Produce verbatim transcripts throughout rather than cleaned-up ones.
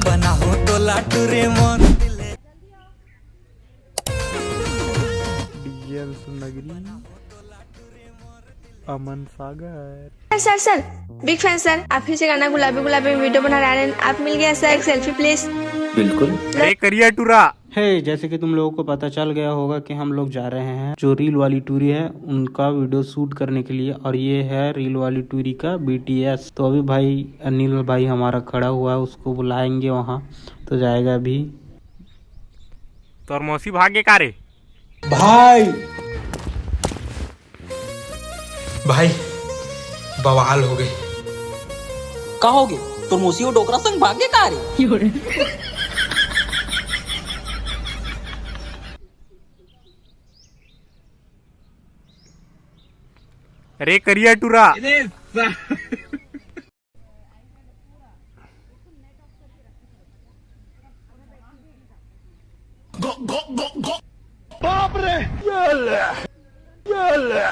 बनाहूं तोला टूरी मोर दिल। DJ Anshu Nagri, Aman Sagar. Sir sir sir, big fan sir, आप ही से गाना गुलाबी गुलाबी में वीडियो बना रहे हैं, आप मिल गया सर, एक सेल्फी प्लीज। बिल्कुल। अरे करिया टूरा। हे, जैसे कि तुम लोगों को पता चल गया होगा कि हम लोग जा रहे हैं, जो रील वाली टूरी है उनका वीडियो शूट करने के लिए, और ये है रील वाली टूरी का बीटीएस। तो अभी भाई अनिल भाई हमारा खड़ा हुआ है, उसको बुलाएंगे वहाँ, तो जाएगा अभी। तोर मौसी भाग गे का रे? भाई, भाई, बवाल हो गए। का हो गे? तोर मौसी वो डोकरा संग भाग गे का रे? अरे करिया टूरा। बाप रे! ये ले, ये ले।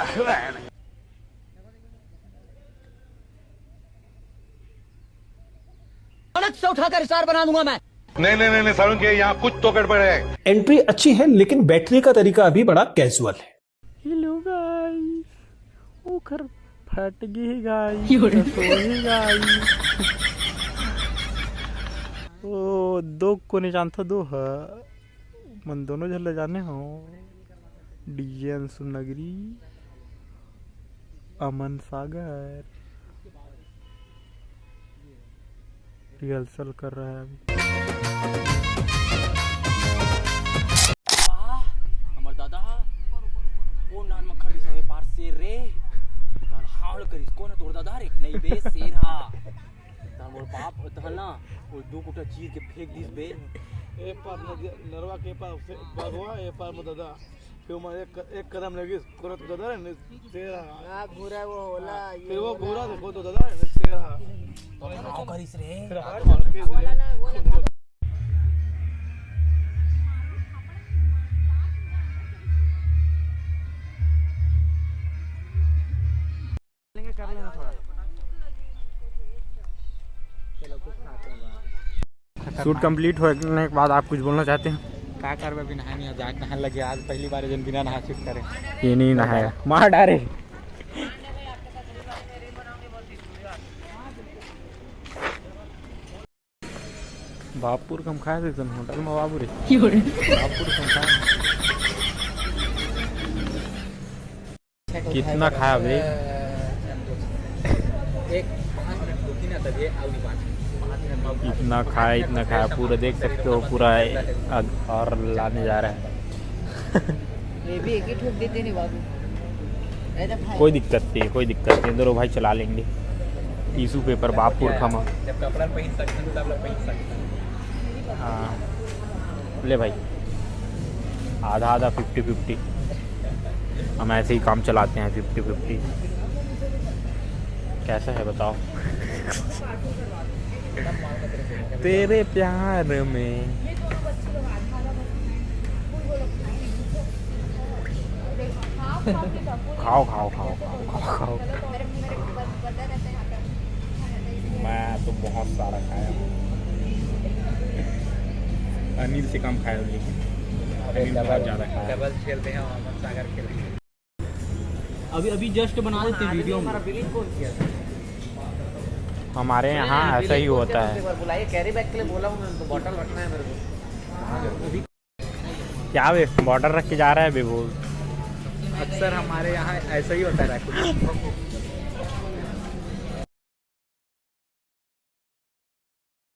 सड़क से उठाकर स्टार बना दूंगा मैं। नहीं, नहीं, नहीं, नहीं, सारुण के यहाँ कुछ तो गड़बड़ है। एंट्री अच्छी है, लेकिन बैठने का तरीका अभी बड़ा कैजुअल है। हेलो गाइस, ओखर फट गे गाइस, यो रे। सो गे गाइस। ओ दो कोने जानथो, दो ह मन दोनों झन ल जाने हो। डीजे अंशु नगरी, अमन सागर रिहर्सल कर रहा है अभी। वाह, हमर दादा, ओ नान म खरीस हवे पार शेर रे। तान हावड़ करिस, कोन ह तोर दादा रे? नहीं बे, शेर हा। तान मोर बाप होत ह ना, वो दू कुटा चीर के फेंक दिस बे। ए पार नदिया, नरवा के पार से बगवा, ए पार मोर दादा। फिर मैं एक, एक कदम लगी, कोन ह तोर दादा रे? नहीं, शेर हा। ना घूरा वो होला, ये फिर वो होला। घूरा देखो तो दादा रे, नहीं, शेर हा। तो हाव करिस रे। शेर हा। शूट कंप्लीट होने के बाद आप कुछ बोलना चाहते हैं? का करबे, बिना नहाए नहीं, आज नहाए लगे, आज पहली बार जन बिना नहा शूट करे। ये नहीं नहाया, मार डारे। बापुर कम खाए थे तुम होटल में बाबू रे। बापुर कम खाए। कितना खाया बे? एक पाँच मिनट रुकी ना, तब ये आउरी बात। इतना खाया, इतना खाया, पूरा देख सकते हो, पूरा अग-, और लाने जा रहा है। ये भी एक ही ठोक देते नहीं बाबू। कोई दिक्कत नहीं, कोई दिक्कत नहीं, दोनों भाई चला लेंगे। टिश्यू पेपर, बाप पुरखा मा। जब कपड़ा पहन सकते हैं, तब लोग पहन सकते हैं। हाँ, ले भाई, आधा आधा, फिफ्टी फिफ्टी। हम ऐसे ही काम चलाते हैं, फिफ्टी फिफ्टी। कैसा है बताओ? तेरे प्यार में। खाओ, खाओ, खाओ, खाओ, खाओ, खाओ। मैं तो बहुत सारा खाया हूँ। अनिल से कम खाया हूँ, लेकिन अनिल बहुत ज्यादा खाया। डबल खेलते हैं, मोहम्मद सागर खेलते हैं। अभी, अभी जस्ट बना देते हैं वीडियो में। हमारे यहाँ ऐसा ही होता है। बुलाइए, कैरी बैग के लिए बोला हूँ मैं उनको, बॉटल रखना है मेरे को। क्या बे, बॉटल रख के जा रहा है बेबोल। अक्सर हमारे यहाँ ऐसा ही होता है।